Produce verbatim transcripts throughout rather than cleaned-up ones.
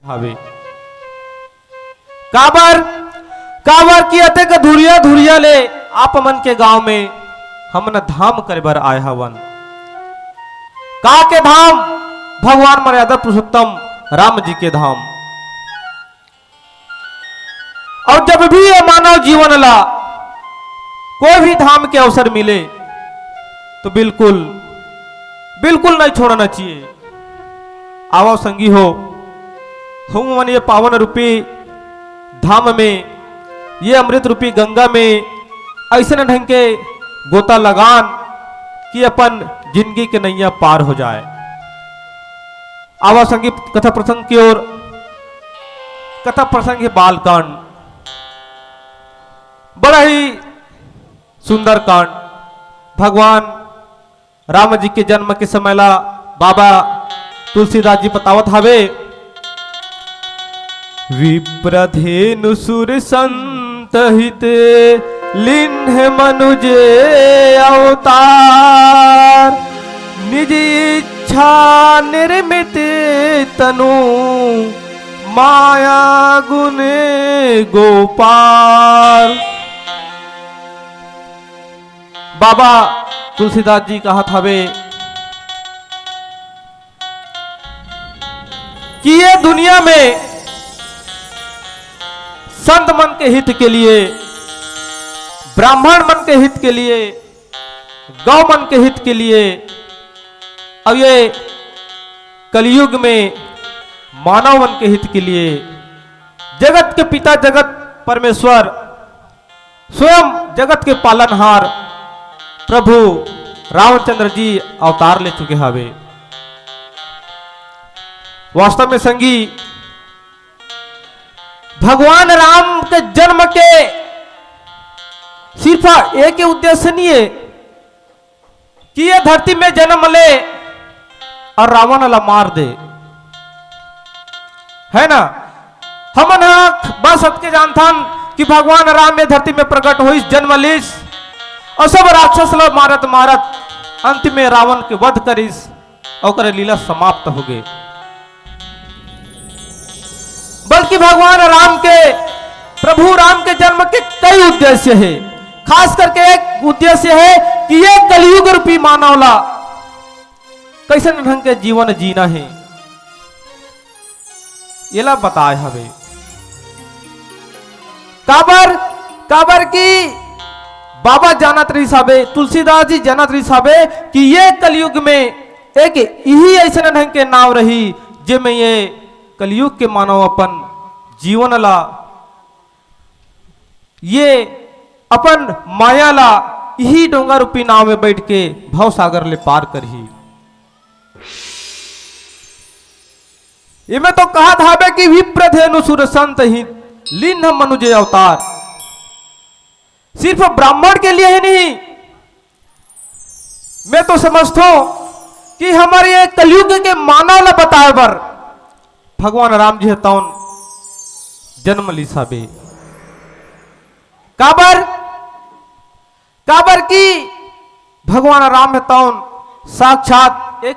हावे। काबर, काबर कि अतेक धुरिया धुरिया ले आप मन के गांव में हमन धाम करे बर आए हवन। का के धाम? भगवान मर्यादा पुरुषोत्तम राम जी के धाम। अउ जब भी ये मानव जीवन ला कोई भी धाम के अवसर मिले तो बिल्कुल, बिल्कुल नहीं छोड़ना चाहिए। आवव संगी हो, हम मन ये पावन रूपी धाम में, ये अमृत रूपी गंगा में अइसन ढंग के गोता लगान कि अपन जिंदगी के नैया पार हो जाए। आवव संगी कथा प्रसंग की ओर। कथा प्रसंग है बालकांड, बड़ा ही सुंदर कांड। भगवान राम जी के जन्म के समय ला बाबा तुलसीदास जी बतावत हावे। विप्रधेनु सुर संत हित लिन्ह मनुजे अवतार, निज इच्छा निर्मित तनु माया गुण गोपाल। बाबा तुलसीदास जी कहत हवे कि ये दुनिया में संत मन के हित के लिए, ब्राह्मण मन के हित के लिए, गौ मन के हित के लिए, अब ये कलयुग में मानव मन के हित के लिए जगत के पिता, जगत परमेश्वर, स्वयं जगत के पालनहार प्रभु रामचंद्र जी अवतार ले चुके हावे। वास्तव में संगी, भगवान राम के जन्म के सिर्फ एक ही उद्देश्य नहीं है कि ये धरती में जन्म ले और रावण ला मार दे, है ना? हमन ह बस अतके जानथन कि भगवान राम ये धरती में प्रकट होइस, जन्म लिस और सब राक्षस ला मारत मारत अंत में रावण के वध करिस, ओकर लीला समाप्त हो गए। बल्कि भगवान राम के, प्रभु राम के जन्म के कई उद्देश्य है। खास करके एक उद्देश्य है कि ये कलयुग रूपी मानव ला कैसन ढंग के जीवन जीना है, एला बताए हवे। काबर, काबर कि बाबा जानत रहिस हवे, तुलसीदास जी जानत रहिस हवे कि ये कलयुग में एक इही अइसन ढंग के नाव रही, जेमे ये कलयुग के मानव अपन जीवन ला, ये अपन माया ला इही डोंगा रूपी नाव में बैठ के भव सागर ले पार करही। एमे तो कहत हावे कि विप्रधेनु सुर संत ही लीन मनुजे अवतार। सिर्फ ब्राह्मण के लिए ही नहीं, मैं तो समझता हूं कि हमारे ये कलयुग के मानव ला बताए बर भगवान राम जी ह तौन जन्म लिस हावे। काबर, काबर कि भगवान राम ह तौन साक्षात एक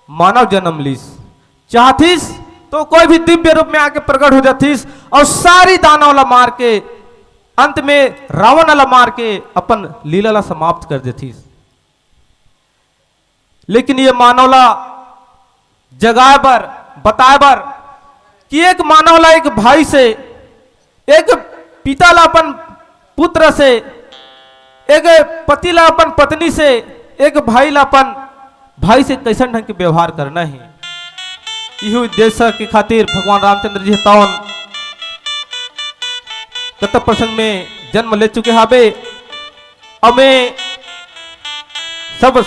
मानव जन्म लिस। चाहतिस तो कोई भी दिव्य रूप में आके प्रकट हो जातिस और सारी दानव ला मार के अंत में रावण ला मार के अपन लीला ला समाप्त कर देतिस। लेकिन ये मानव ला जगाए बर, बताए बर कि एक मानव ला एक भाई से, एक पिता ला अपन पुत्र से, एक पति ला अपन पत्नी से, एक भाई ला अपन भाई से कैसन ढंग के व्यवहार करना है, इही उद्देश्य के खातिर भगवान रामचंद्र जी ह तौन कथा प्रसंग में जन्म ले चुके हावे। अब मैं सब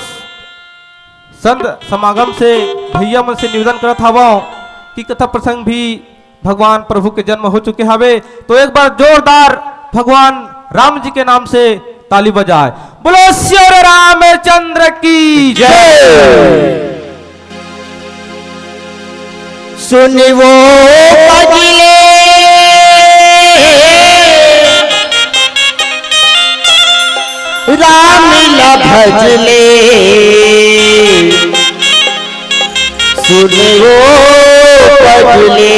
संत समागम से, भैया मन से निवेदन करत हावव कि कथा प्रसंग भी भगवान प्रभु के जन्म हो चुके हावे, तो एक बार जोरदार भगवान राम जी के नाम से ताली बजाए। बोलो श्री रामचंद्र की जय। सुनिवो पगले राम ला भजले, सुनिवो पगले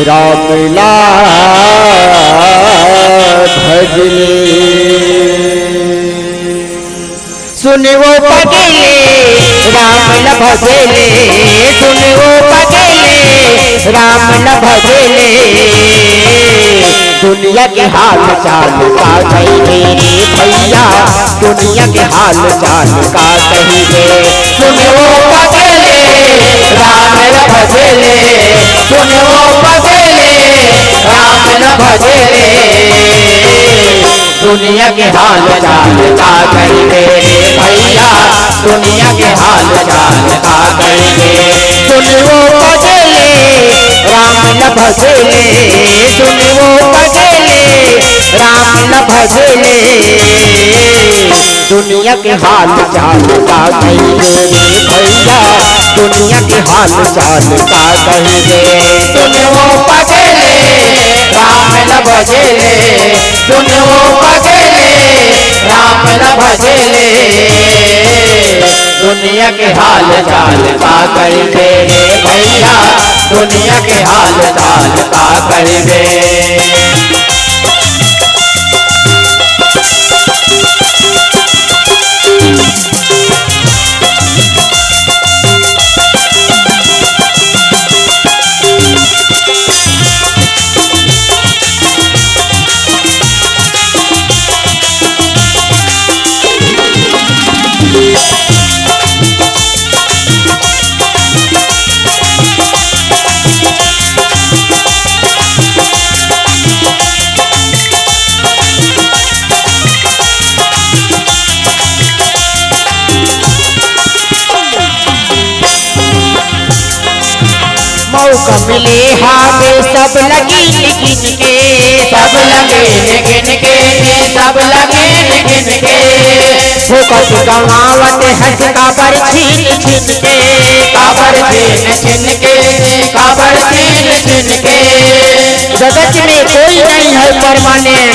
राम ला भजले। सुन वो पगले राम ला भजले, सुन वो पगले राम ला भजले। दुनिया के हाल चाल का कहिबे रे भैया, दुनिया के हाल चाल का कहिबे। सुन वो पगले राम ला भजले, सुन वो पगले राम ला भजले। दुनिया के हाल चाल का कहिबे रे भैया, दुनिया के हाल चाल का कहिबे। सुन वो पगले राम ला भजले, सुन वो पगले राम ला भजले। दुनिया के हाल चाल का कहिबे रे भैया, दुनिया के हाल चाल का कहिबे। सुन वो पगले राम ला भजले, सुन वो पगले राम ला भजले। दुनिया के हाल चाल का कहिबे रे भैया, दुनिया के हाल चाल का कहिबे। मौका मिले हावे सब ला गिन गिन के, सब ला गिन गिन के जी, सब ला गिन गिन के। फोकट गंवावत हस काबर छीन छीन के, काबर छीन छीन के जी, काबर छीन छीन के। जगत में कोई नहीं है परमानेंट,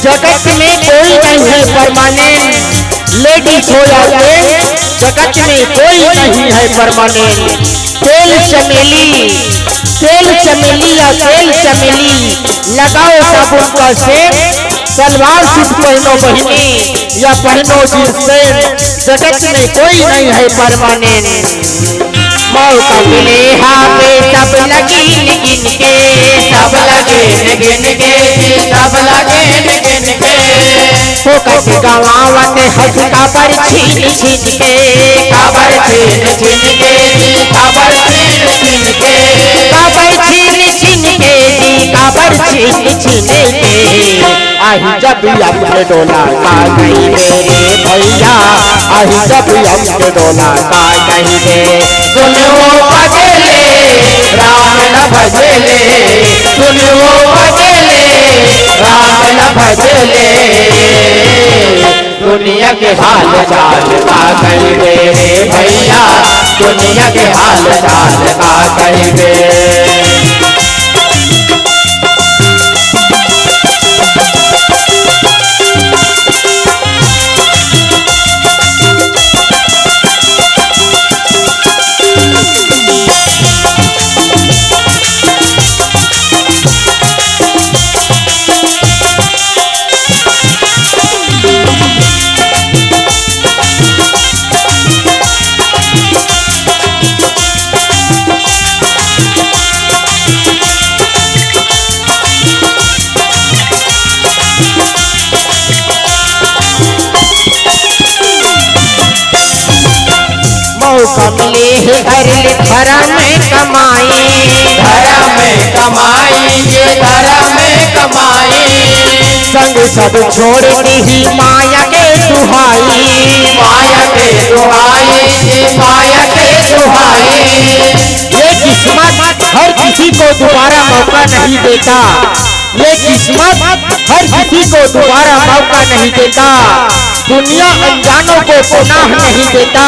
जगत में कोई नहीं है परमानेंट, लेडीज हो या जेंट्स, जगत में कोई नहीं है परमानेंट। तेल चमेली, तेल चमेली या तेल चमेली, लगाओ साबुन का सेंट, सलवार सूट पहनो बहिनी या पहनो जींस पैंट, जगत में कोई नहीं है परमानेंट। मौका मिले हावे सब ला गिन गिन के, सब ला गिन गिन के जी, सब ला गिन गिन के। फोकट गंवावत हस काबर छीन छीन के, काबर छीन छीन के जी, काबर छीन छीन के। काबर छीन छीन के जी, काबर छीन छीन के। आही जब यम के डोला का कहिबे रे भैया, आही जब यम के डोला का कहिबे। सुन वो पगले राम ला भजले, सुन वो पगले राम ला भजले। दुनिया के हाल चाल का कहिबे रे भैया, दुनिया के हाल चाल का कहिबे। मौका मिले हे घर ले धरम कमाई, धरम कमाई, ये धरम कमाई। संग सब छोड़ दिही माया के दुहाई, माया के दुहाई, ये माया के दुहाई। ये किस्मत हर किसी को दोबारा मौका नहीं देता। ये किस्मत हर किसी को दोबारा मौका नहीं देता। दुनिया अनजानों को पनाह नहीं देता।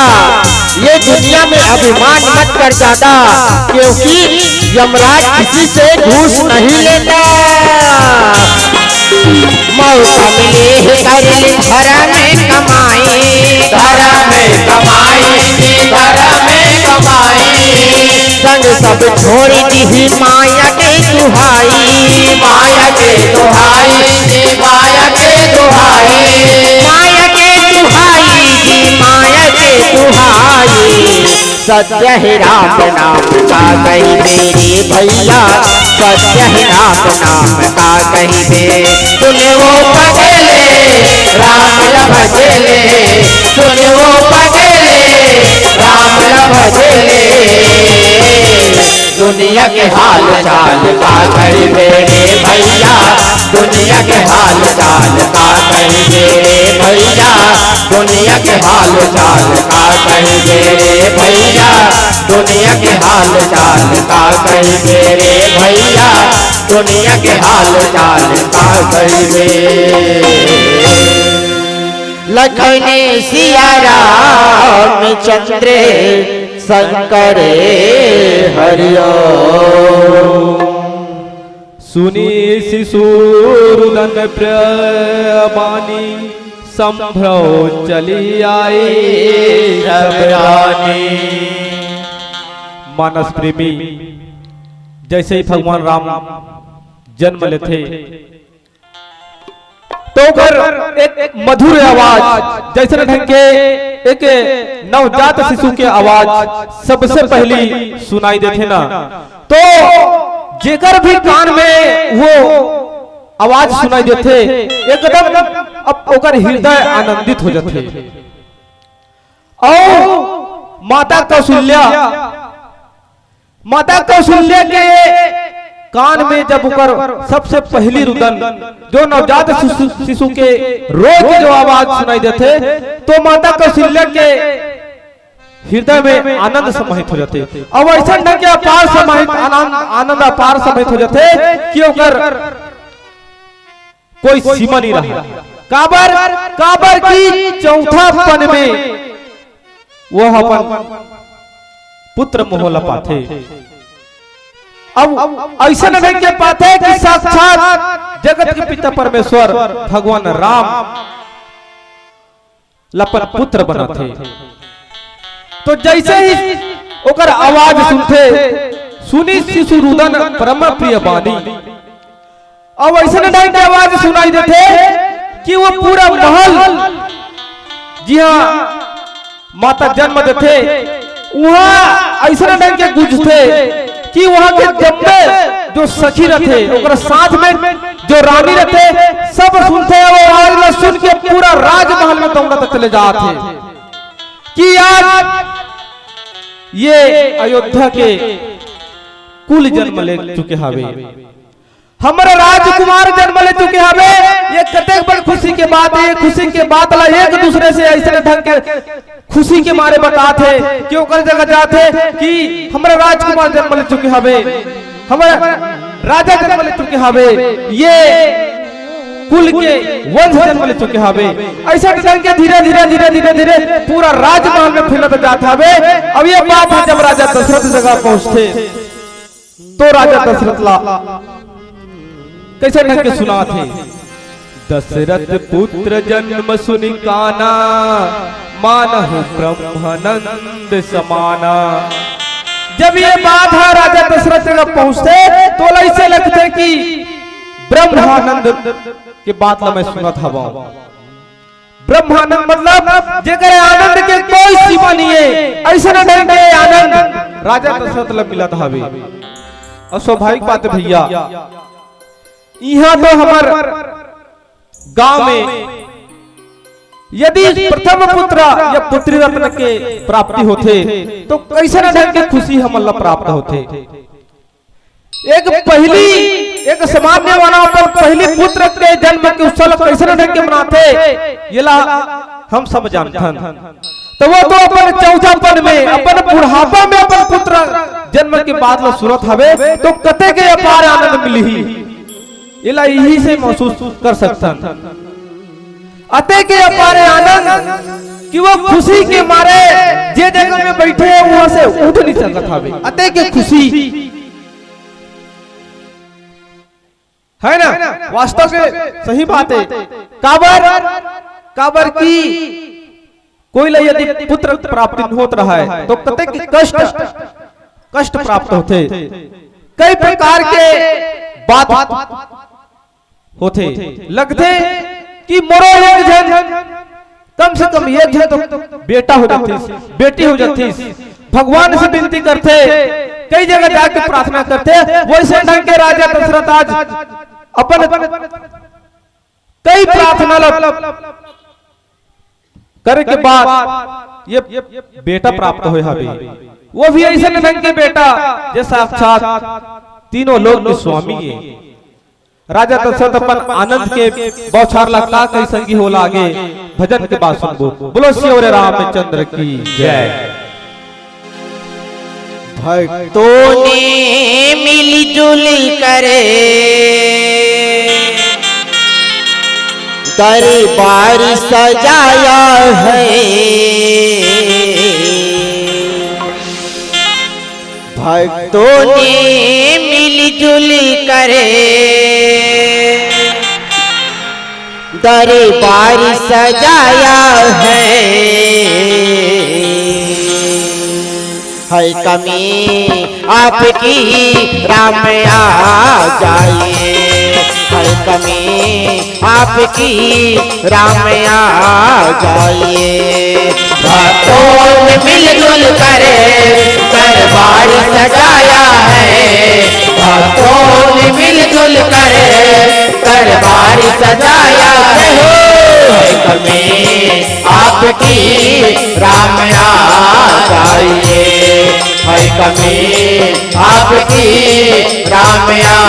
ये दुनिया में अभिमान मत कर ज्यादा, क्योंकि यमराज किसी से घूस नहीं लेता। मौका मिले हे कर ले धरम कमाई, धरम कमाई, घर में कमाई। संग सब छोड़ दिही माया के दुहाई। माया के दुहाई, माया के दुहाई। माया के दुहाई जी, माया के दुहाई। सत्य हे राम नाम का कही मेरे भैया, सत्य हे राम नाम का कही मेरे। सुन वो पगले, राम न भजले। सुन वो पगले, राम न भजले। दुनिया के हाल चाल का कही मेरे भैया, दुनिया के हाल चाल का कही मेरे भैया, दुनिया के हाल चाल का कही मेरे भैया, दुनिया के हाल चाल का कही मेरे भैया, दुनिया के हाल चाल का कही मेरे। लखन सिया राम चंद्र शंकर हरिओ। सुनि सिसु रुदन प्रिय बानी, संभ्रम चली आई सब रानी। मानस प्रेमी, जैसे ही भगवान राम जन्म लेथे, तो ओकर एक मधुर आवाज, जैसे ढंग के एक नवजात शिशु के आवाज सबसे पहली सुनाई देथे ना, तो जेकर भी कान में वो आवाज सुनाई देथे, एकदम अब ओकर हृदय आनंदित हो जाथे। और माता कौशल्या, माता कौशल्या के कान में जब ओकर सबसे पहली रुदन, जो नवजात शिशु, शिशु के रोए के जो आवाज सुनाई देथे, तो माता कौशल्या के हृदय में आनंद समाहित हो जाथे। अब ऐसा ढंग के अपार समाहित आनंद, आनंद अपार समाहित हो जाथे कि ओकर कोई सीमा नहीं रहा। काबर, काबर कि चौथापन में वो अपन पुत्र मोह ल पाथे। अब ऐसा नहीं के पाथे कि साक्षात जगत के पिता परमेश्वर भगवान राम ल अपन पुत्र बनाथे। तो जैसे ही ओकर आवाज सुनथे, सुनि सिसु रुदन परम प्रिय बानी। अब ऐसे ढंग के आवाज सुनाई देथे कि वो पूरा महल, जिहां माता जन्म देथे, उहां ऐसे ढंग के गूंजथे कि वहां के जम्मे जो सखी रथे, ओकर साथ में जो रानी रथे, सब सुनथे। वो आवाज ला सुन के पूरा राजमहल में दौड़त चले जात हे कि आज ये अयोध्या के कुल जन्म ले चुके हवे, हमर राजकुमार जन्म ले चुके हवे। ये कतेक बड़ खुशी के बात हे। ये खुशी के बात ला एक दूसरे से ऐसे ढंग के खुशी के मारे बतात हे कि ओकर जगह जात हे कि हमर राजकुमार जन्म ले चुके हवे, हमर राजा जन्म ले चुके हवे, ये कुल के वंश जन्म ले चुके हवे। ऐसे ढंग के धीरे धीरे, धीरे धीरे, धीरे पूरा राजमहल में फैलत जात हवे। अब ये बात हे, जब राजा दशरथ जगह पहुंचथे, तो राजा दशरथ ला कैसे ढंग के सुनात हे, दशरथ पुत्र जन्म सुनि काना, मानहु ब्रह्मानंद समाना। जब ये बात हे राजा दशरथ जगह पहुंचथे, तो ओला ऐसे लगथे कि ब्रह्मानंद के बात ला मैं सुनत हवं। ब्रह्मानंद मतलब जेकर आनंद के कोई सीमा नहीं हे, ऐसे ढंग के आनंद राजा दशरथ ला मिलत हवे। और स्वाभाविक बात हे भैया, इहां तो हमर गांव में यदि प्रथम पुत्र या पुत्री रत्न के प्राप्ति होथे, तो कैसे ढंग के खुशी हमन ला प्राप्त होथे। एक पहली, एक सामान्य मानव अपन पहली पुत्र के जन्म के उत्सव ला कैसे ढंग के मनाथे, येला हम सब जानथन। तो वो तो अपन चौथापन में, अपन बुढ़ापा में अपन पुत्र जन्म के बात ला सुनत हवे, तो कतेक अपार आनंद मिलही, येला इही से महसूस कर सकथन। अतेक अपार आनंद कि वो खुशी के मारे जे जगह में बैठे हे, वहां से उठ नहीं सकत हवे। अतेक खुशी, है ना? वास्तव में सही बात हे। काबर, काबर कि कोई ला यदि पुत्र प्राप्ति होत रहय तो कतेक कष्ट, कष्ट प्राप्त होथे, कई प्रकार के बात होथे। लगथे कि मोरो एक झन, कम से कम एक झन तो बेटा हो जातिस, बेटी हो जातिस। भगवान से विनती करथे, कई जगह जाके प्रार्थना करथे। वइसे ढंग के राजा दशरथ आज अपन कई प्रार्थना ल करे के बाद ये बेटा प्राप्त होय हवे, वो भी अइसन ढंग के बेटा जे साक्षात तीनों लोक के स्वामी हे। राजा दशरथ अपन आनंद के बौछार ला का कहि संगी हो लागे, भजन के बाद सुनबो। बोलो सियोरे रामचंद्र की जय। भक्तों ने मिलजुल कर दरबार सजाया है। भक्तों ने मिलजुल कर दरबार सजाया है। है कमी आपकी, राम आ जाइए। है कमी आपकी, राम आ जाइए। भक्तों ने मिलजुल कर दरबार सजाया है। भक्तों ने मिलजुल कर दरबार सजाया है। है कमी आपकी, राम आ जाइए। है कमी आपकी, राम आ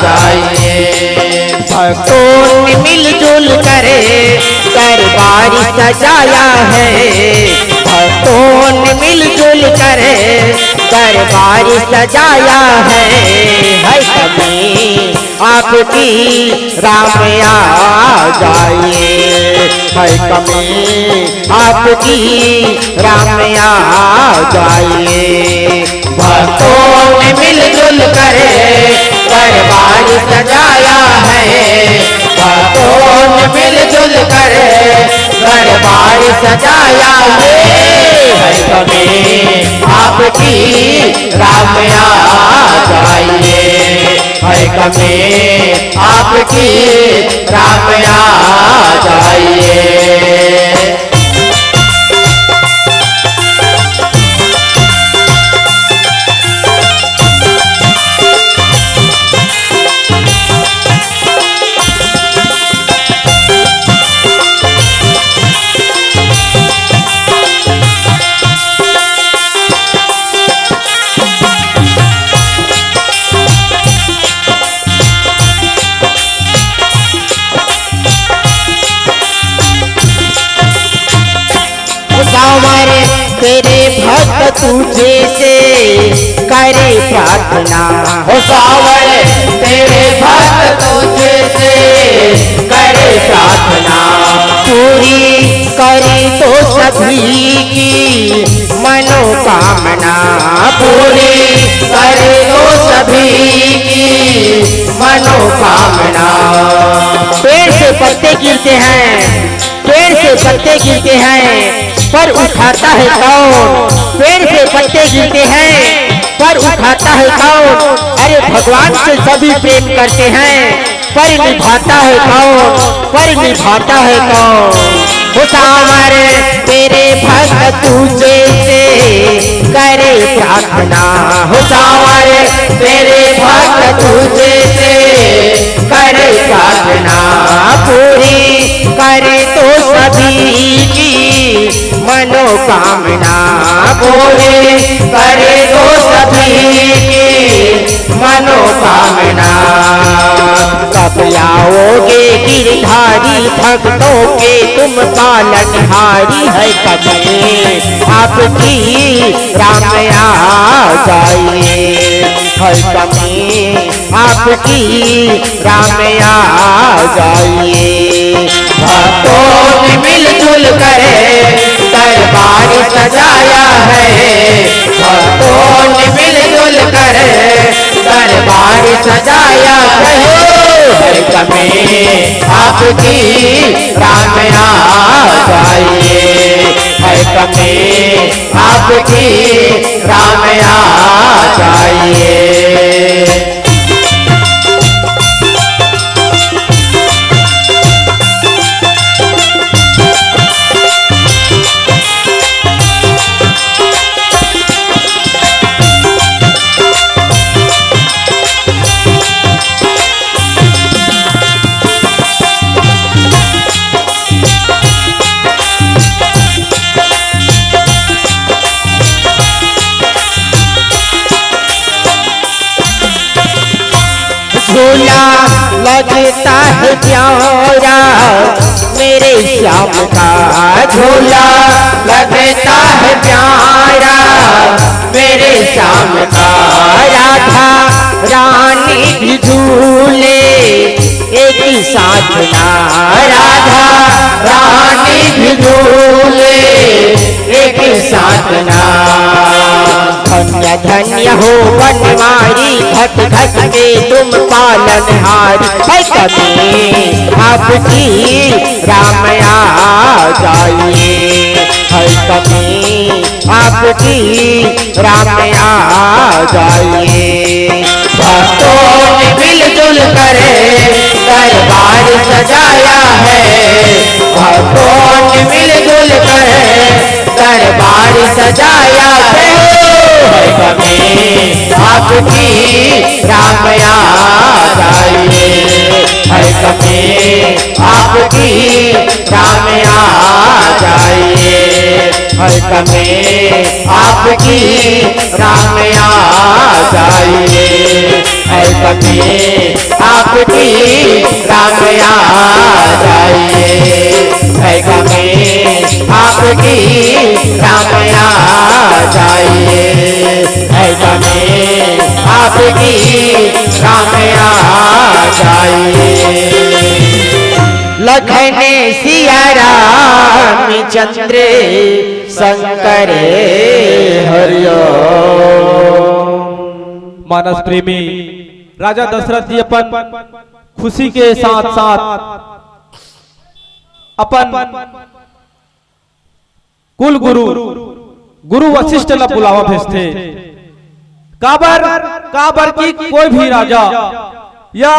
जाइए। भक्तों ने मिलजुल कर दरबार सजाया है। भक्तों ने मिलजुल कर दरबार सजाया है। है कमी आपकी, राम आ जाइए। है कमी आपकी, राम आ जाइए। भक्तों ने मिलजुल कर दरबार सजाया है। भक्तों ने मिलजुल कर दरबार सजाया है। है कमी आपकी, राम आ जाइए। है कमी आपकी, राम आ जाइए। सावर तेरे भक्त तुझे से करे प्रार्थना। हो सावर तेरे भक्त तुझे से करे प्रार्थना। पूरी करे तो सभी की मनोकामना। पूरी करे तो सभी की मनोकामना। पेड़ से पत्ते गिरते हैं, पेड़ से पत्ते गिरते हैं, पर उठाता है कौन? पेड़ से पत्ते गिरते हैं, पर उठाता है कौन? अरे भगवान से सभी प्रेम करते हैं, पर निभाता है कौन? पर निभाता है कौन? हो सावर तेरे भक्त तुझे से करे प्रार्थना। हो सावर तेरे भक्त तुझे से करे प्रार्थना। पूरी करे तो सभी की मनोकामना। पूरी करे तो सभी की मनोकामना। कब आओगे गिरधारी, भक्तों के तुम पालनहारी। है कमी आपकी, राम आ जाइए। है कमी आपकी, राम आ जाइए। भक्तों ने मिलजुल कर दरबार सजाया है। भक्तों ने मिलजुल कर दरबार सजाया है। है कमी आपकी, राम आ जाइए। में आपकी राम आ जाइए। झूला लगता है प्यारा, मेरे श्याम का झूला लगता है प्यारा, मेरे श्याम का। राधा रानी भी झूले एक साथ ना, राधा रानी भी झूले एक साथ ना। धन्य धन्य हो बनवारी, घट घट के तुम पालनहारी। है कमी आपकी राम आ जाइए, है कमी आपकी राम आ जाइए। भक्तों ने मिलजुल कर दरबार सजाया है, भक्तों ने मिलजुल कर दरबार सजाया है। है कमी आपकी राम आ जाइए, है कमी आपकी राम आ जाइए, है कमी आपकी राम आ जाइए, है कमी आपकी राम आ जाइए, है कमी आपकी राम आ जाइए, है कमी आपकी राम आ जाइए। लखन सिया राम चंद्र शंकर हरिओ। मानस प्रेमी राजा दशरथ जी अपन खुशी के साथ साथ अपन कुल गुरु, गुरु वशिष्ठ ला बुलावा भेजथे। काबर, काबर कि कोई भी राजा या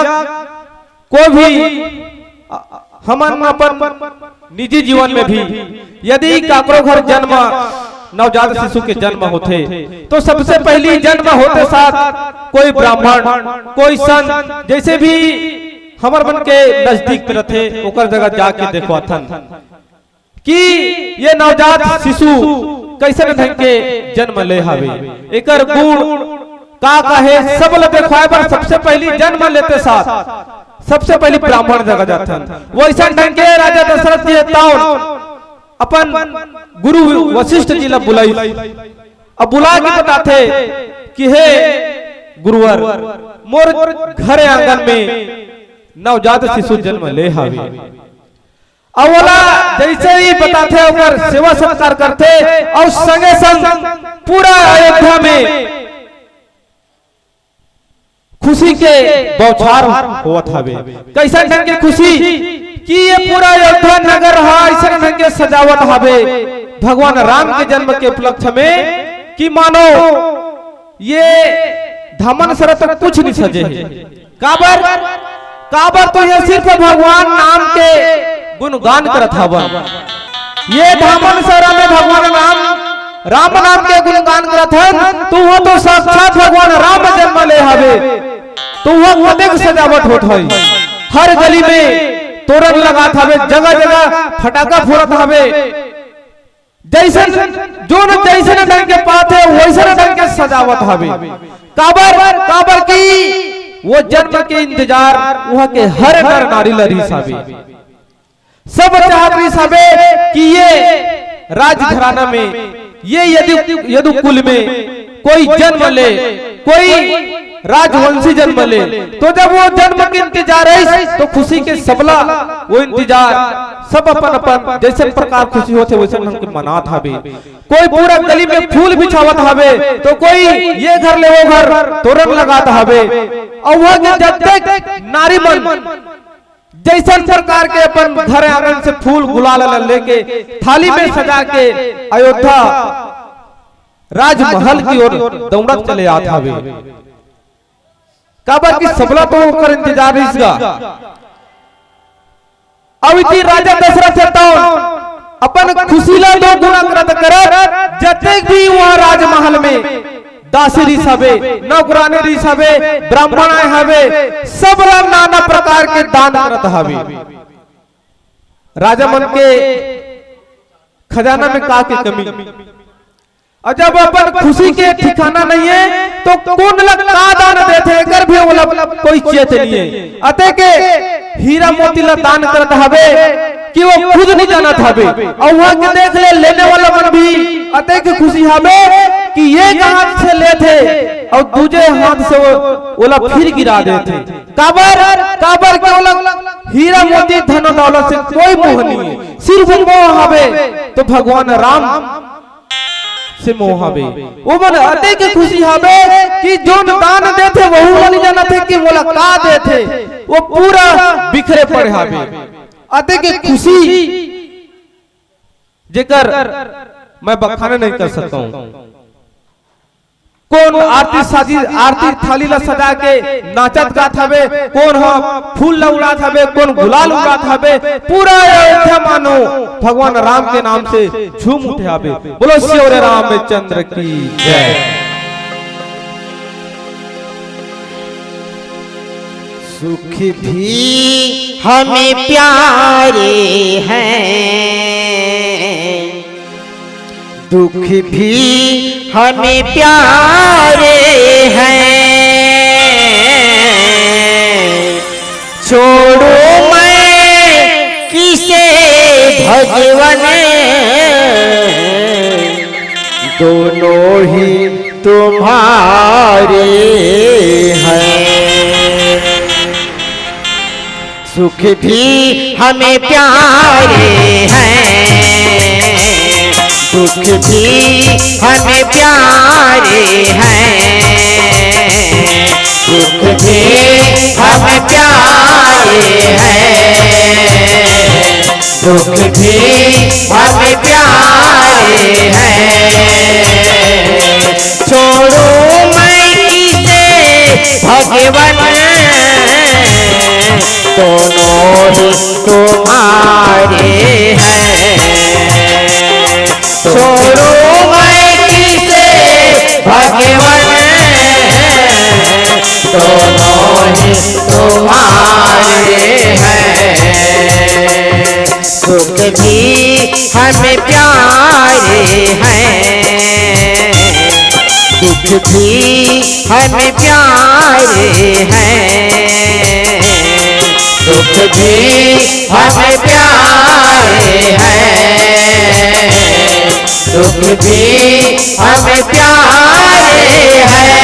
कोई भी हमन अपन निजी जीवन में भी यदि काकरो घर जन्म, नवजात शिशु के जन्म होथे, तो सबसे पहली जन्म होते साथ कोई ब्राह्मण, कोई संत, जैसे भी हमर मन के नजदीक में रथे, ओकर जगह जाके देखवाथन कि ये नवजात शिशु कैसन ढंग के जन्म ले हावे, एकर गुण का का हे, सब ल देखवाए बर सबसे पहली जन्म लेते साथ सबसे पहली ब्राह्मण जगह जाथन। वैसन ढंग के राजा दशरथ जी हे तौन अपन गुरु वशिष्ठ जी ला बुलाइस। अब बुला के बताथे कि हे गुरुवर, मोर घर आंगन में नवजात शिशु जन्म ले हावे। अउ ओला जैसे ही बताथे, ओकर सेवा सत्कार करथे अउ संगे संग पूरा अयोध्या में खुशी के बौछार होवत हवे। कैसन ढंग के खुशी कि ये पूरा अयोध्या नगर ह ऐसन ढंग के सजावत हवे भगवान राम के जन्म के उपलक्ष्य में कि मानो ये धामन सरा तक कुछ नहीं सजे हे। काबर? काबर तो ये सिर्फ भगवान नाम के गुणगान करत हवन। ये धामन सरा में भगवान राम, राम नाम के गुणगान करत हन। तू हो तो साक्षात भगवान राम जन्म ले हवे। तू हो कतेक सजावट होत हई, हर गली में तोरण लगात हवे, जगह जगह फटाका फोड़त हवे। जैसन जोन जैसन ढंग के पाथे, वैसन ढंग के सजावत हवे। काबर? काबर कि वो जन्म के इंतजार वहाँ के हर नर नारी ल रहिस हवे। सब चाहत रहिस हवे कि ये राजघराना में, ये यदु, यदु कुल में कोई जन्म ले, कोई राजवंशी जन्म ले, तो जब वो जन्म के इंतजार रहिस, तो खुशी के सबला वो इंतजार, सब अपन अपन जैसे प्रकार खुशी होथे, वैसे ढंग के मनात हवे। कोई पूरा गली में फूल बिछावत हवे, तो कोई ये घर ले वो घर तोरण लगात हवे। अउ वहाँ के जतेक नारी मन, जइसन प्रकार के अपन घर आंगन से फूल गुलाल ल लेके थाली में सजा के अयोध्या राजमहल की ओर दौड़त चले आत हवे। काबर कि सबला तो ओकर इंतजार रहिस गा। अब इति राजा दशरथ हे तौन अपन खुशी ला दो गुना करत करत जतेक भी वहाँ राजमहल में दासी रिहिस हवे, नौकरानी रिहिस हवे, ब्राह्मण आए हवे, सब ला नाना प्रकार के दान करत हवे। राजा मन के खजाना में का के कमी? अउ जब अपन खुशी के ठिकाना नहीं है, तो कोन ला का दान देथे, एकर भी ओला कोई चेत नहीं है। अते के हीरा मोती ला दान करत हवे कि वो खुद नहीं जानत हवे, अउ वहाँ के देख ले, लेने वाला मन भी अते के खुशी हवे कि एक हाथ से लेथे अउ दूजे हाथ से वो ओला फिर गिरा देथे। काबर, काबर के ओला हीरा मोती धन दौलत से कोई मोह नहीं है, सिर्फ मोह हवे तो भगवान राम से मोह हवे। वो मन अतेक खुशी हवे कि जोन दान देथे, वहू ला नहीं जानत हे कि मोला का देथे, वो पूरा बिखरे पड़े हवे। अतेक खुशी जेकर मैं बखान नहीं कर सकता हूँ। कोन आरती साजी, आरती थाली ला सजा के नाचत गात हवे, कोन ह फूल ला उड़ात हवे, कोन गुलाल उड़ात हवे, पूरा अयोध्या मानो भगवान राम के नाम से झूम उठे हवे। बोलो सियोरे रामचंद्र की जय। सुख भी हमें प्यारे हैं, दुख भी हमें प्यारे हैं। छोड़ूं मैं किसे भगवन, दोनों ही तुम्हारे हैं। सुख भी हमें प्यारे हैं, दुख भी हमें प्यारे हैं। सुख भी हमें प्यारे हैं, दुख भी हमें प्यारे हैं। छोड़ूं मैं किसे भगवन, दोनों ही तुम्हारे हैं। छोड़ूं मैं किसे भगवन, दोनों ही तुम्हारे हैं। सुख भी हमें प्यारे हैं, दुख भी हमें प्यारे हैं। सुख भी हमें प्यारे हैं, दुख भी हमें प्यारे हैं।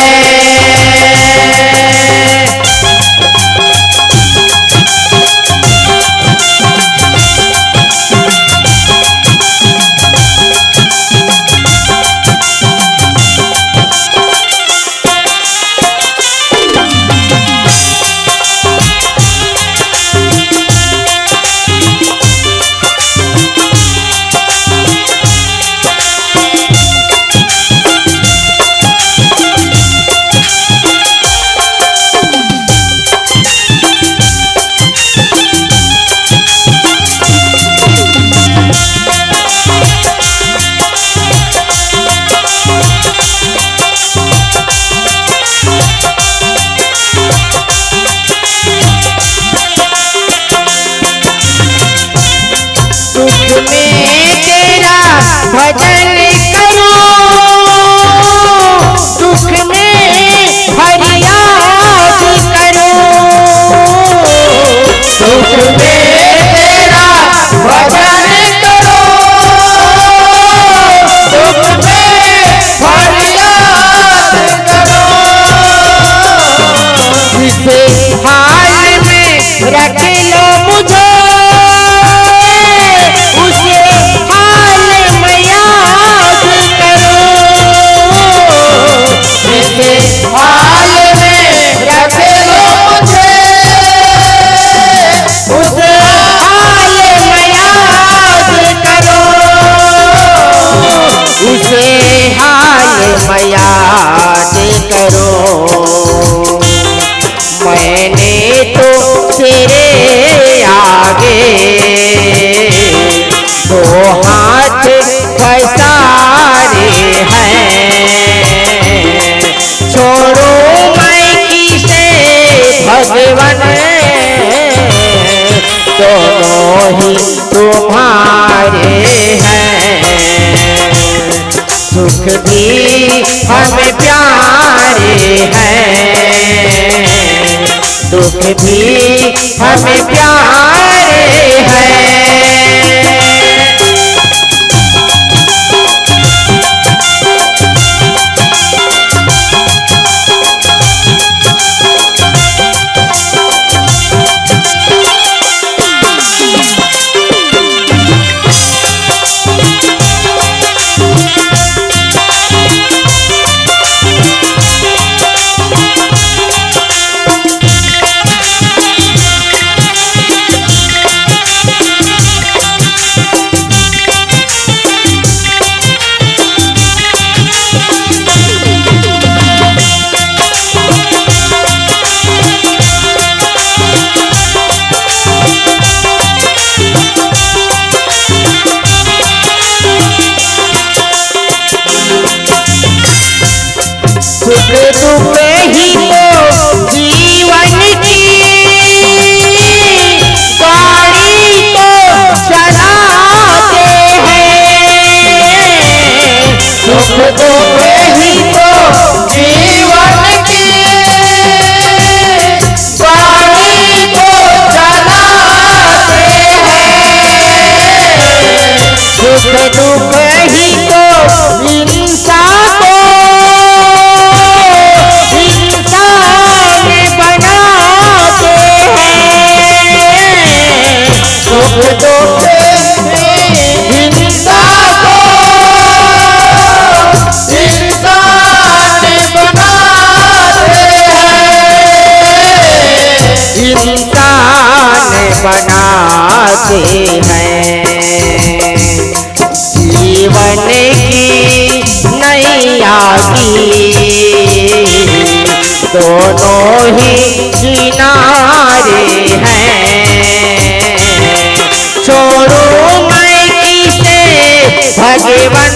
सुख भी हमें प्यारे हैं, दुख भी हमें प्यारे हैं। सुख दुख ही तो जीवन की गाड़ी को चलाते हैं। सुख दुख ही तो जीवन की गाड़ी को चलाते हैं। सुख दुख ही तो इंसान को इंसान बनाते हैं। सुख दुख इंसान को इंसान बनाते हैं। इंसान बनाते हैं। जीवन की नैया की दोनों ही किनारे हैं। छोड़ो मैं किसे भगवन,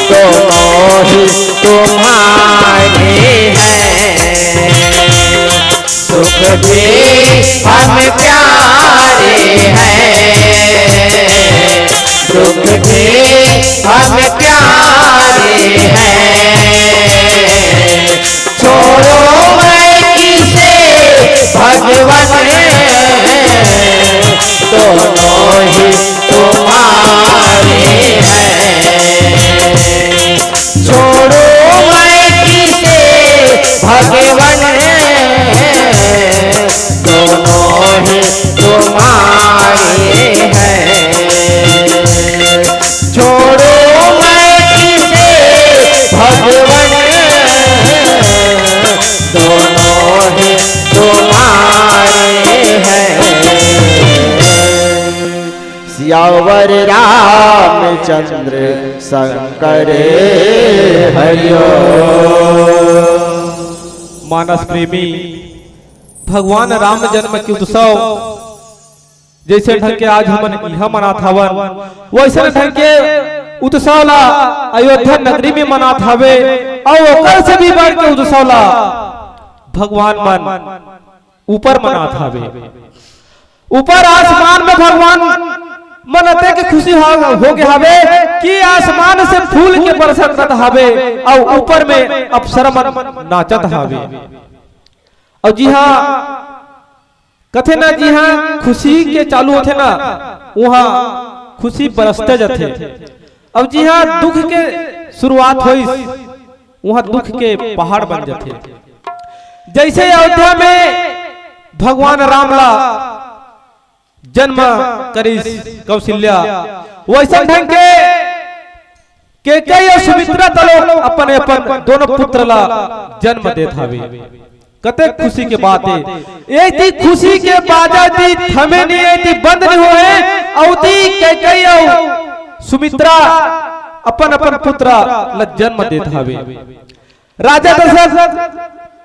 दोनों ही तुम्हारे हैं। सुख भी हम प्यारे हैं, दुख भी हम प्यारे हैं। छोड़ो मैं किसे भगवन, दोनों ही तुम्हारे हैं। छोड़ो मैं किसे भगवन, दोनों ही तुम्हारे हैं। छोड़ो मैं किसे भगवन, दोनों ही तुम्हारे हैं। सियावर रामचंद्र शंकर हरिओ। मानस प्रेमी, भगवान राम जन्म के उत्सव जैसे ढंग के आज हमन इहाँ मनात हवन, वैसे ढंग के उत्सव ला अयोध्या नगरी में मनात हवे, अउ ओकर से भी बढ़ के उत्सव ला भगवान मन ऊपर मनात हवे। ऊपर आसमान में भगवान मन अतेक खुशी हो, हो गे हवे कि आसमान से फूल के बरसत हवे, अउ ऊपर में अप्सरा मन नाचत हवे। अउ जिहाँ कथे ना, जिहाँ खुशी के चालू होथे ना, उहाँ खुशी बरसते जाथे। अब जिहाँ दुख के शुरुआत होइस, उहाँ दुख के पहाड़ बन जाथे। जैसे अयोध्या में भगवान राम ला जन्म करिस कौशल्या, वैसन ढंग के कैकेयी अउ सुमित्रा तलो अपन अपन दोनों पुत्र ला जन्म देत हवे। कतेक खुशी के बात हे। एक ती खुशी के बाजा ती थमे नहीं, एक ती बंद नहीं होए, अउ ती कैकेयी अउ सुमित्रा अपन अपन पुत्र ला जन्म देत हवे। राजा दशरथ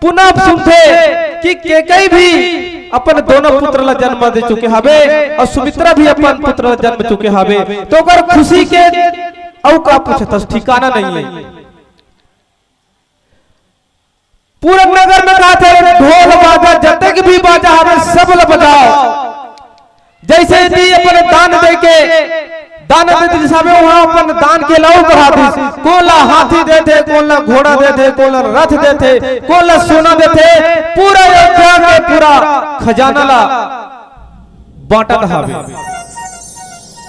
पुनः सुनथे कि कैकेयी भी अपन दोनों पुत्र ला जन्म दे चुके हवे अउ सुमित्रा भी अपन पुत्र ला जन्म चुके हवे, तो ओकर खुशी के अउ का पूछथस, ठिकाना नहीं है। पूरा नगर में कहथे, "ढोल बाजा, जतेक भी बाजा हवे, सब ला बजाओ।" जैसे ती अपन दान दे के दान दे दिस हावे, वहां अपन दान के लाऊ बढ़ा दिस। कोन ला हाथी देथे, कोन ला घोड़ा देथे, कोन ला रथ देथे, कोन ला सोना देथे, पूरा अयोध्या के पूरा खजाना ला बांटत हावे।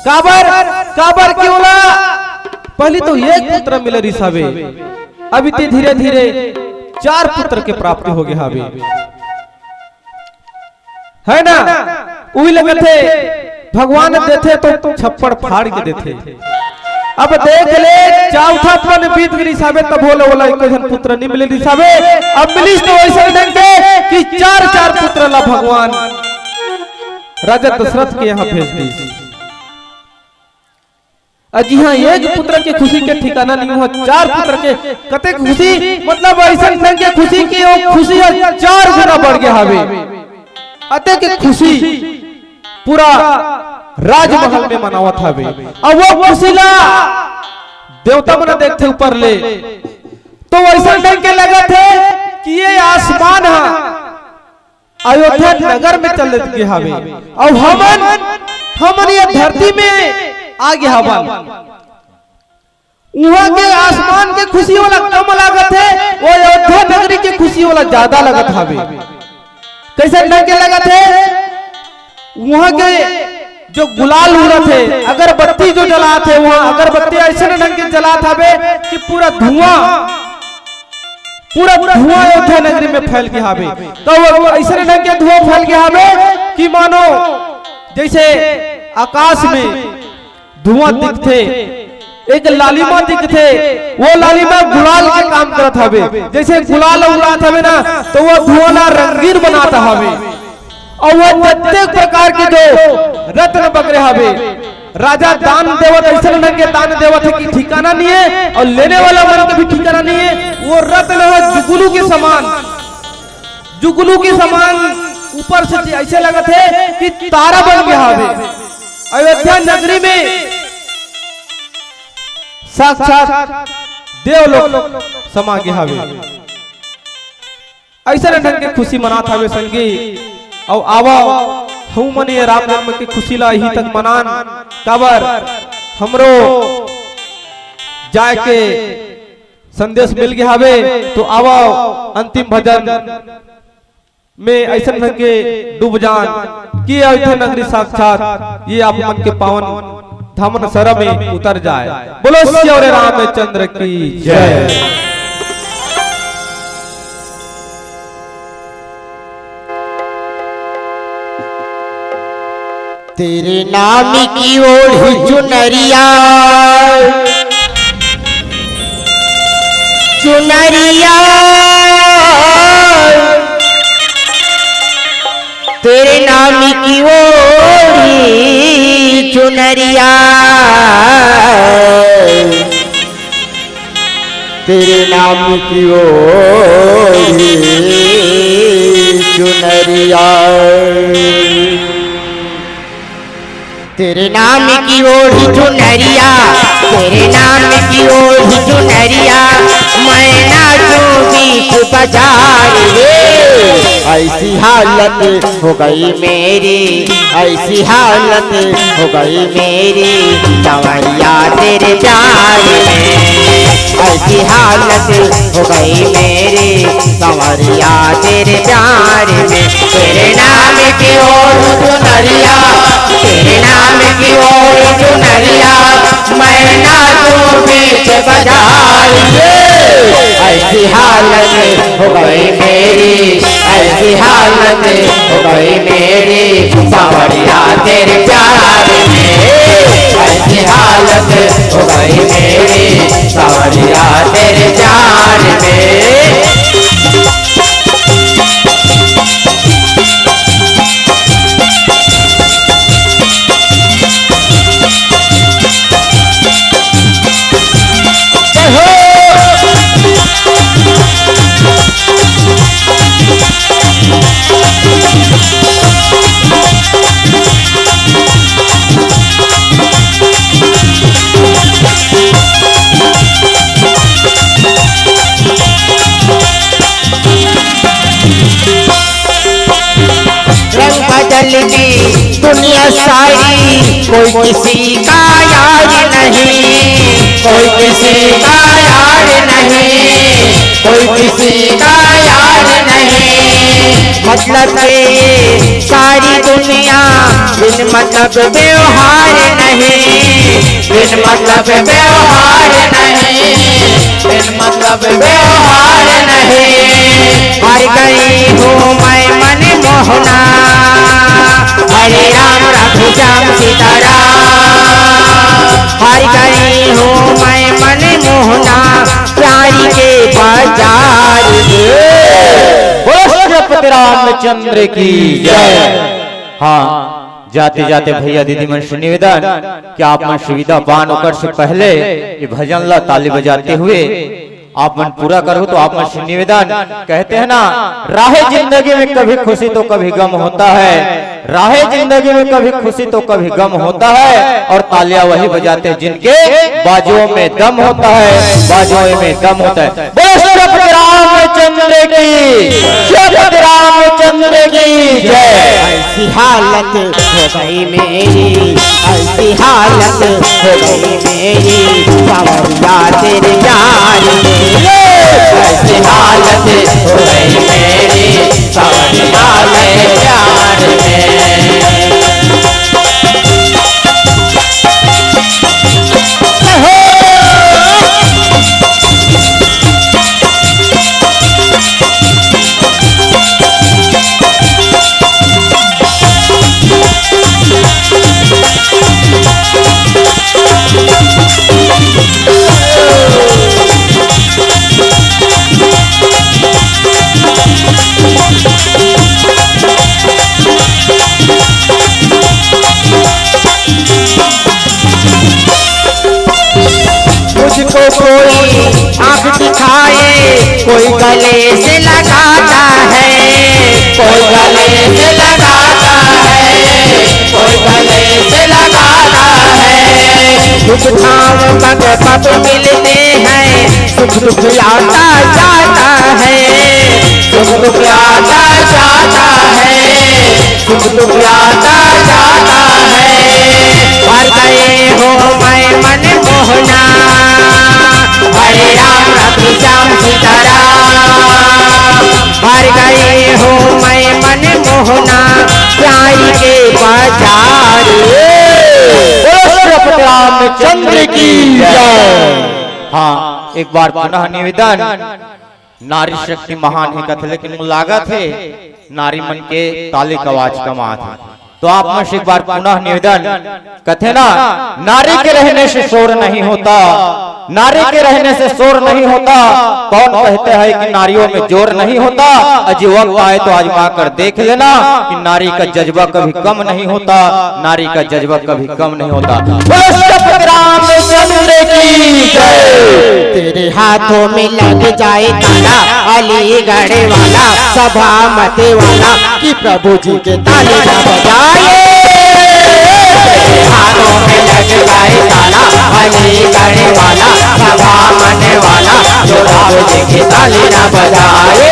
काबर, काबर कि ओला पहली तो एक पुत्र मिले रिस हावे, अभी ते धीरे धीरे चार पुत्र के प्राप्ति हो गए हावे। है ना? उही लगथे, भगवान देथे तो छप्पड़ फाड़ के देथे। अब देख ले, चौथा पन बीत गई रिस हावे, तब ओला, ओला एको झन पुत्र नहीं मिले रिस हावे। अब मिलिस तो वैसे ढंग के कि चार चार पुत्र ला भगवान राजा दशरथ के यहाँ भेज दिस। अउ जिहां एक पुत्र के खुशी के ठिकाना नहीं हुआ, चार पुत्र के कतेक खुशी, मतलब ऐसन ढंग के खुशी कि वो खुशी ह चार गुना बढ़ गए हावे। अतेक खुशी पूरा राजमहल में मनावत हावे। अउ वो खुशी ला देवता मन देखथे ऊपर ले, तो वैसन ढंग के लगत हे कि ये आसमान ह अयोध्या नगर में चल देत गे हावे, अउ हमन, हमन ये धरती में आ गे हावन। उहां के आसमान के खुशी वाला कम लागत हे, वो अयोध्या नगरी के खुशी वाला ज्यादा लगत हावे। कैसे ढंग के लगत हे? उहां के जो गुलाल उड़त हे, अगरबत्ती जो जलात हे, उहां अगरबत्ती ऐसे ढंग के जलात हावे कि पूरा धुआं, पूरा धुआं अयोध्या नगरी में फैल गया हावे। तो वो ऐसे ढंग के धुआं फैल गया हावे कि मानो जैसे आकाश में धुआं दिखथे, एक लालिमा दिखथे, वो लालिमा गुलाल के काम करत हावे। जैसे गुलाल उड़ात हावे ना, तो वो धुआं ला रंगीन बनात हावे। अउ वो जतेक प्रकार के जो रत्न बगरे हावे, राजा दान देवत, ऐसे ढंग के दान देवत हे कि ठिकाना नहीं हे, अउ लेने वाला मन के भी ठिकाना नहीं हे। वो रत्न ह जुगनू के समान, जुगनू के समान ऊपर से ऐसे लगत हे कि तारा बन गया हावे। अयोध्या नगरी में साक्षात देवलोक समा गया हावे। ऐसे ढंग के खुशी मनात हावे संगी। अउ आवा, हमू मन ये राम जन्म के खुशी ला इही तक मनान, काबर हमरो जाए के संदेश मिल गया हावे। तो आवा, अंतिम भजन में ऐसे ढंग के डूब जान कि अयोध्या नगरी साक्षात ये आप मन के पावन धामन सरा में उतर जाए। बोलो सियावर रामचंद्र की जय। तेरे नाम की ओढ़ी चुनरिया, चुनरिया, तेरे नाम की ओढ़ी चुनरिया, तेरे नाम की ओढ़ी चुनरिया। तेरे नाम की ओढ़ी चुनरिया, तेरे नाम की ओढ़ी चुनरिया, मैं नाचूं बीच बाजार में। ऐसी हालत हो गई मेरी, ऐसी हालत हो गई मेरी, सांवरिया तेरे प्यार में। ऐसी हालत हो गई मेरी, सांवरिया तेरे प्यार में। तेरे नाम की ओढ़ चुनरिया, तेरे नाम की ओढ़ चुनरिया, मैं नाचूं बीच बाजार में। ऐसी हालत हो गई मेरी, ऐसी हालत हो गई मेरी, सांवरिया तेरे प्यार में। ऐसी हालत हो गई मेरी, सांवरिया तेरे प्यार में। रंग बदल के दुनिया सारी कोई किसी का यार नहीं, कोई किसी का यार नहीं, कोई किसी का यार नहीं। मतलब के सारी दुनिया बिन मतलब व्यवहार नहीं, बिन मतलब व्यवहार नहीं, बिन मतलब व्यवहार नहीं। हार गई हूँ मैं मन मोहना, हरे राम राधे श्याम सीताराम। हार गई हूँ मैं मन मोहना, प्यारी के बाजार में। बोलो श्रीपति रामचंद्र की जय। हाँ, जाते जाते भैया दीदी मन से निवेदन कि आप मन सुविधा पान, ओकर से पहले ये भजन ला ताली बजाते हुए आप मन पूरा करो। तो आप मन से निवेदन, कहते हैं ना, राहे जिंदगी में कभी खुशी तो कभी गम होता है, राहे जिंदगी में कभी खुशी तो कभी गम होता है, और तालियां वही बजाते हैं जिनके बाजुओं में दम होता है, बाजुओं में दम होता है। बोलो श्रीपति रामचंद्र की, श्रीपति रामचंद्र की जय। ऐसी हालत हो गई मेरी, ऐसी हालत हो गई मेरी, सांवरिया तेरे प्यार में। ऐसी हालत हो गई मेरी, सांवरिया तेरे प्यार में। मुझको कोई आंख दिखाए, कोई गले से लगाता है, कोई गले से लगाता है, कोई गले से लगाता है। दुख धाम पग पग मिलते हैं, सुख दुख आता जाता है, सुख दुख आता जाता है, सुख दुख आता जाता है। भर गए हो मैं मन मोहना, हरे राम राधे श्याम सीताराम। भर गए हो मैं मन मोहना, प्यार के बाजार। बोलो श्रीपति रामचंद्र की जय। हाँ, एक बार पुनः निवेदन, नारी शक्ति महान हे कथे, लेकिन मोला लागत हे नारी मन के ताली के आवाज कम आत हे। तो आप मन से एक बार पुनः निवेदन, कथे ना, नारी के रहने से शोर नहीं होता, नारी के रहने से शोर नहीं होता। कौन कहते हैं कि नारियों में जोर नहीं होता? अजी वक्त आए तो आजमा कर देख लेना कि नारी का जज्बा कभी कम नहीं होता, नारी का जज्बा कभी कम नहीं होता। बोलो श्रीपति रामचंद्र की जय। तेरे हाथों में लग जाए ताला, अलीगढ़ वाला, सभामत वाला, कि प्रभु जी के ताली ना बजाए। तेरे हाथों में लग जाए ताला, अलीगढ़ वाला, सभामत वाला, जो प्रभु जी के ताली ना बजाए।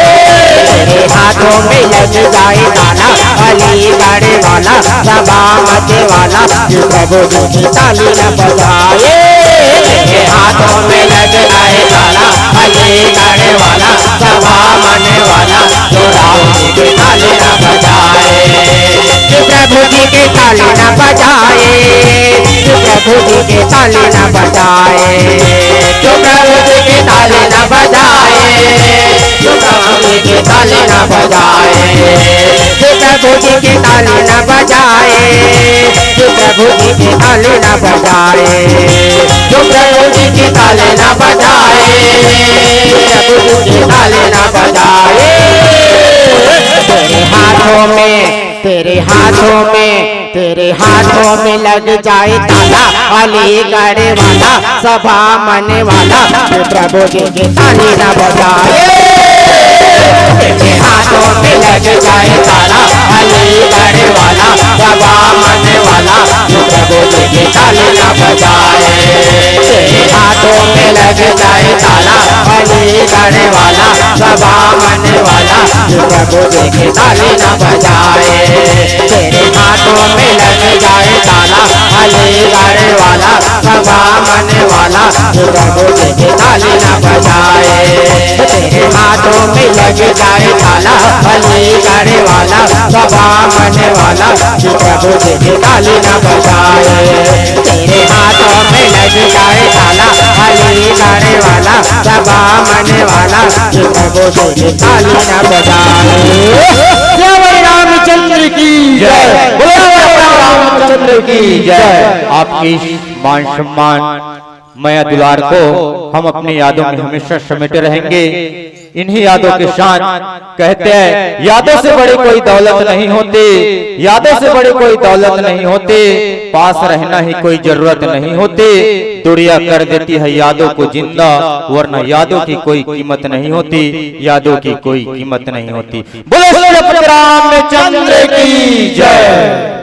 तेरे हाथों में लग जाए ताला, अलीगढ़ वाला, सभामत वाला, जो प्रभु जी की ताली न बजाए। तेरे हाथों में लग जाए ताला, अलीगढ़ वाला, सभामत वाला, जो प्रभु जी की ताली न बजाए। जो प्रभु जी की ताली न बजाए, जो प्रभु जी की ताली न बजाए, जो प्रभु जी की ताली न बजाए, जो प्रभु जी की ताली ना बजाए, जो प्रभु जी की ताली ना बजाए, जो प्रभु जी की ताली ना बजाए, जो प्रभु जी की ताली ना बजाए, जो प्रभु जी की ताली ना बजाए। तेरे हाथों में, तेरे हाथों में, तेरे हाथों में लग जाए ताला, अलीगढ़ वाला, सभामत वाला, जो प्रभु जी की ताली ना बजाए। तेरे हाथों में लग जाए ताला, अलीगढ़ वाला, सभामत वाला, जो प्रभु जी की ताली ना बजाए। तेरे हाथों में लग जाए ताला, अलीगढ़ वाला, सभामत वाला, प्रभु जी की ताली न बजाए। तेरे हाथों में लग जाए ताला, अलीगढ़ वाला, बामन वाला, प्रभु जी की ताली न बजाए। तेरे हाथों में लग जाए ताला, अलीगढ़ वाला, बामन वाला, प्रभु जी की ताली न बजाए। तेरे हाथों में लग जाए ताला, अलीगढ़ वाला, बामन वाला, प्रभु जी की ताली न बजाए। जय श्री रामचंद्र की जय। बोलो श्री रामचंद्र की जय। आपकी मान सम्मान, मया दुलार को हम अपनी यादों में हमेशा समेटे रहेंगे। इन्हीं यादों के साथ कहते हैं, यादों से बड़ी कोई दौलत नहीं होती, यादों से बड़ी कोई दौलत नहीं होती, पास रहना ही कोई जरूरत नहीं होती। दुनिया कर देती है यादों को जिंदा, वरना यादों की कोई कीमत नहीं होती, यादों की कोई कीमत नहीं होती। बोलो श्री रामचंद्र की जय।